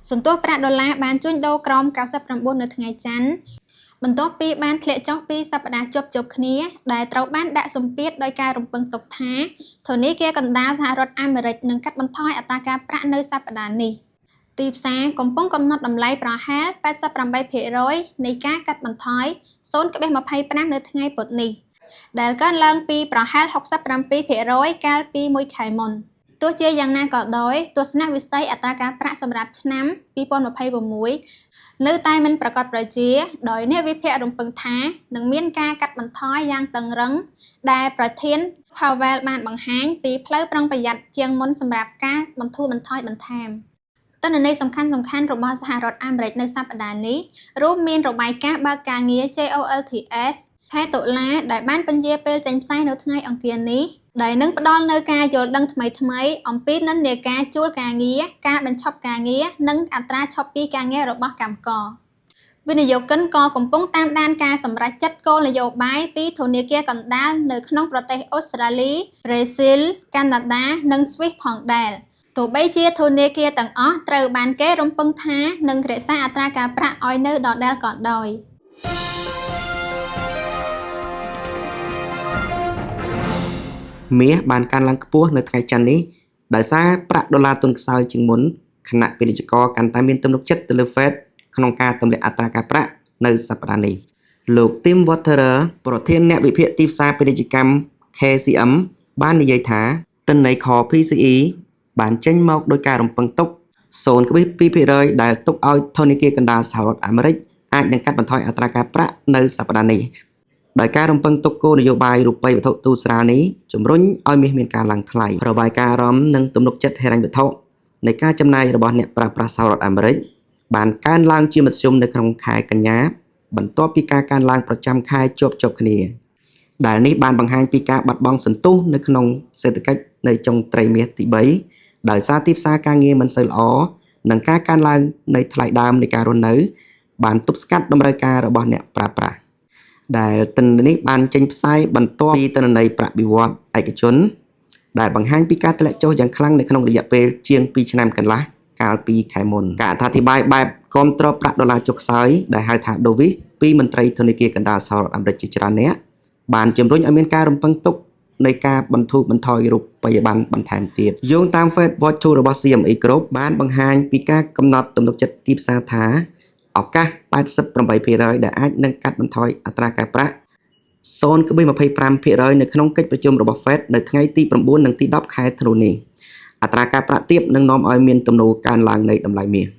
សន្ទស្សន៍ប្រាក់ដុល្លារបានជួញដូរក្រោម99នៅថ្ងៃច័ន្ទបន្ទាប់ពីបានធ្លាក់ចុះពីរសប្តាហ៍ជាប់ៗគ្នាដែលត្រូវបានដាក់សម្ពាធដោយការរំពឹងទុកថាធនាគារកណ្ដាលសហរដ្ឋអាមេរិកនឹងកាត់បន្ថយអត្រាការប្រាក់នៅសប្តាហ៍នេះ។ទីផ្សារកំពុងកំណត់តម្លៃប្រហែល88%នៃការកាត់បន្ថយ0.25នៅថ្ងៃពុធនេះ ដែលកើនឡើងពីប្រហែល67%កាលពីមួយខែមុនទោះជាយ៉ាងណាក៏ដោយទស្សនវិស័យអត្រាការប្រាក់សម្រាប់ឆ្នាំ2026នៅតែមិនប្រាកដប្រជាដោយអ្នកវិភាគរំពឹងថានឹងមានការកាត់បន្ថយយ៉ាងតឹងរឹងដែលប្រធាន Powell បានបង្ហាញពីផ្លូវប្រុងប្រយ័ត្នជាងមុនសម្រាប់ការបន្ធូរបន្ថយបន្ថែមទិន្នន័យសំខាន់ៗរបស់សហរដ្ឋអាមេរិកនៅសប្តាហ៍នេះរួមមានរបាយការណ៍បើកការងារ JOLTS ខែតុលាដែលបានពន្យាពេលចេញផ្សាយនៅថ្ងៃអង្គារនេះដែលនឹងផ្ដល់នូវការយល់ដឹងថ្មីៗអំពីនិន្នាការជួលការងារការបញ្ឈប់ការងារនិងអត្រាឈប់ពីការងាររបស់កម្មករវិនិយោគិនក៏កំពុងតាមដានការសម្រេចចិត្តគោលនយោបាយពីធនាគារកណ្ដាលនៅក្នុងប្រទេសអូស្ត្រាលី ប្រេស៊ីល កាណាដា និងស្វីសផងដែរទោះបីជាធនាគារទាំងអស់ត្រូវបានគេរំពឹងថានឹងរក្សាអត្រាការប្រាក់ឲ្យនៅដដែលក៏ដោយ។ មាសបានកើនឡើងខ្ពស់នៅថ្ងៃច័ន្ទនេះដោយសារប្រាក់ដុល្លារទន់ខ្សោយជាងមុនខណៈពាណិជ្ជករកាន់តែមានទំនុកចិត្តទៅលើ Fed ក្នុងការទម្លាក់អត្រាការប្រាក់នៅសប្តាហ៍នេះលោក Tim Waterer ប្រធានអ្នកវិភាគទីផ្សារពាណិជ្ជកម្ម KCM បាននិយាយថាទិន្នន័យ Core PCE បានចេញមកដោយការរំពឹងទុក0.2%ដែលទុកឲ្យធនាគារកណ្ដាលសហរដ្ឋអាមេរិកអាចនឹងកាត់បន្ថយអត្រាការប្រាក់នៅសប្តាហ៍នេះដោយការរំពឹងទុកគោលនយោបាយរូបិយវត្ថុទូស្រាលនេះជំរុញឲ្យមាសមានការឡើងថ្លៃរបាយការណ៍អារម្មណ៍និងទំនុកចិត្តហិរញ្ញវត្ថុនៃការចំណាយរបស់អ្នកប្រើប្រាស់សហរដ្ឋអាមេរិកបានកើនឡើងជាមធ្យមនៅក្នុងខែកញ្ញាបន្ទាប់ពីការកើនឡើងប្រចាំខែជាប់ៗគ្នាដែលនេះបានបង្ហាញពីការបាត់បង់សន្ទុះនៅក្នុងសេដ្ឋកិច្ចនៅចុងត្រីមាសទី3ដោយសារទីផ្សារការងារមិនសូវល្អនិងការកើនឡើងនៃថ្លៃដើមនៃការរស់នៅបានទប់ស្កាត់តម្រូវការរបស់អ្នកប្រើប្រាស់ដែលទិន្នន័យនេះបានចេញផ្សាយបន្ទាប់ពីទិន្នន័យប្រាក់បៀវត្សឯកជនដែលបង្ហាញពីការធ្លាក់ចុះយ៉ាងខ្លាំងនៅក្នុងរយៈពេលជាង2ឆ្នាំកន្លះកាលពីខែមុនការអត្ថាធិប្បាយបែបគាំទ្រប្រាក់ដុល្លារចុះខ្សោយដែលហៅថា Dovish ពីមន្ត្រីធនាគារកណ្ដាលសហរដ្ឋអាមេរិកជាច្រើនអ្នកបានជំរុញឲ្យមានការរំពឹងទុកនៃការបន្ធូរបន្ថយរូបិយប័ណ្ណបន្ថែមទៀតយោងតាម Fed Watch 2របស់ CME Group បានបង្ហាញពីការកំណត់ទំនុកចិត្តទីផ្សារថាឱកាស88%ដែលអាចនឹងកាត់បន្ថយអត្រាការប្រាក់0.25%នៅក្នុងកិច្ចប្រជុំរបស់ Fed នៅថ្ងៃទី9និងទី10ខែធ្នូនេះអត្រាការប្រាក់ទាបនឹងនាំឲ្យមានទំនោរកើនឡើងនៃតម្លៃមាស។